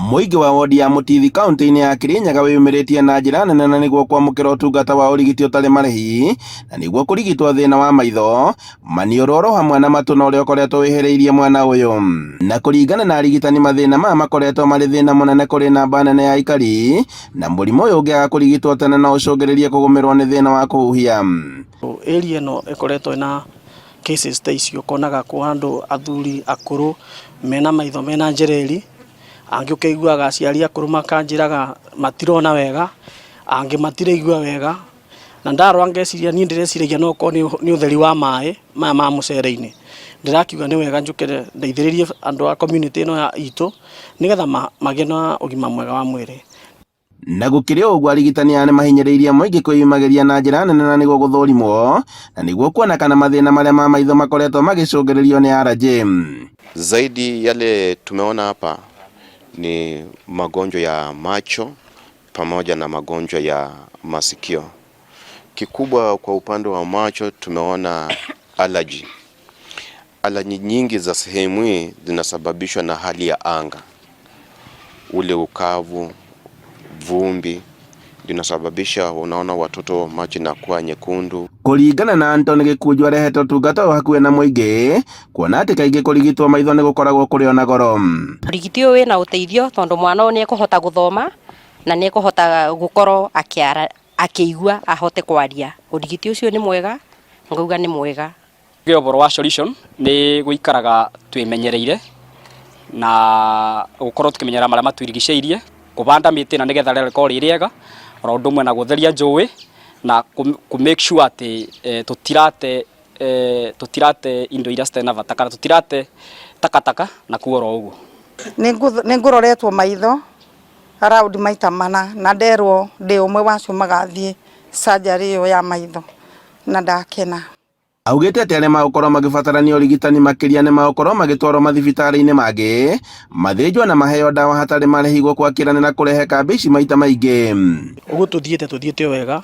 Mũingĩ wa wodi ya Mũtithi kaunti-inĩ ya Kirinyaga wĩyumĩrĩtie na njĩra nene na nĩguo kwamũkĩra ũtungata wa ũrigiti ũtarĩ marĩhi na nĩguo kũrigitwo thĩna wa maitho, maniũrũ oro hamwe na matũ na ũrĩa ũkoretwo wĩhĩrĩirie mwena ũyũ. Na kũringana na arigitani mathĩna maya makoretwo marĩ thĩna mũnene kũrĩ namba nene ya aikari na mũrimũ ũyũ ũngĩaga kũrigitwo tene no ũcũngĩrĩrie kũgũmĩrwo nĩ thĩna wa kũhuhia. Area ĩno ĩkoretwo ĩna cases ta icio ũkonaga kwa andũ athuri akũrũ mena maitho mena njereri, angĩ ũkaiguaga aciari akũrũ makanjĩraga matirona wega, angĩ matiraigua wega, na ndarora ngeciria niĩ ndĩreciragia no ũkorwo nĩ ũtheri wa maĩ maya ma mũcere-inĩ. Ndĩrakiuga nĩ wega njũke ndeithĩrĩrie andũ a community ĩno itũ nĩgetha magĩe na ũgima mwega wa mwĩrĩ. Na gũkĩrĩ ũguo arigitani aya nĩmahinyĩrĩirie mũingĩ kwĩyumagĩria na njĩra nene na nĩguo gũthũrimwo na nĩguo kuona kana mathĩna marĩa ma maitho makoretwo magĩcũngĩrĩrio nĩ arajĩ. Zaidi yale tumeona hapa ni magonjwa ya macho pamoja na magonjwa ya masikio. Kikubwa kwa upande wa macho tumeona allergy. Allergy nyingi za sehemu hii zinasababishwa na hali ya anga, ule ukavu, vumbi linasababisha unaona watoto macho inakuwa nyekundu. Kũringana na Anton Gĩkunjo arehete ũtungata ũyũ hakuhĩ na mũingĩ kuona atĩ kaingĩ kũrigitwo maitho nĩ gũkoragwo kũrĩ ona goro. Ũrigiti ũyũ wĩna ũteithio tondũ mwana ũyũ nĩ ekũhota gũthoma na nĩ ekũhota gũkorwo akĩara akĩigua ahote kwaria. Ũrigiti ũcio nĩ mwega, ngauga nĩ mwega. Ũhoro wa solution nĩ gũikaraga twĩmenyereire na gũkorwo tũkĩmenyerera marĩa matũrigicĩirie, kũbanda mĩtĩ na nĩgetha rĩera rĩkorwo rĩ rĩega, oro ũndũ ũmwe na gũtheria njũĩ na kũ make sure atĩ tũtirate indo iria citarĩ na bata kana tũtirate takataka na kuo oro ũguo. Nĩ ngũroretwo maitho around maita mana na nderwo ndĩ ũmwe wacio magathiĩ surgery ĩyo ya maitho na ndakena. Augĩte atĩ arĩa magũkorwo magĩbatarania ũrigitani makĩria nĩ magũkorwo magĩtwarwo mathibitarĩ-inĩ mangĩ mathĩnjwo na maheo ndawa hatarĩ marĩhi gũkwakĩranĩra kũrehe kambĩ ici maita maingĩ. Ũguo tũthiĩte tũthiĩte o wega,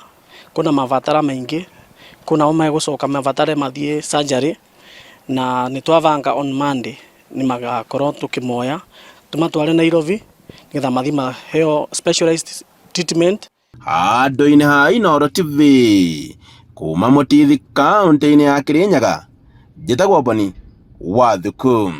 kwĩna mabatara maingĩ, kwĩna o megũcoka mabatare mathiĩ surgery na nĩ twabanga on Monday nĩ magakorwo tũkĩmoya tũmatware Nairobi nĩgetha mathiĩ maheo specialized treatment. Handũ-inĩ ha Inooro TV kuma Mũtithi kaũntĩ-inĩ ya Kirinyaga, njĩtagwo Boni wa Thuku.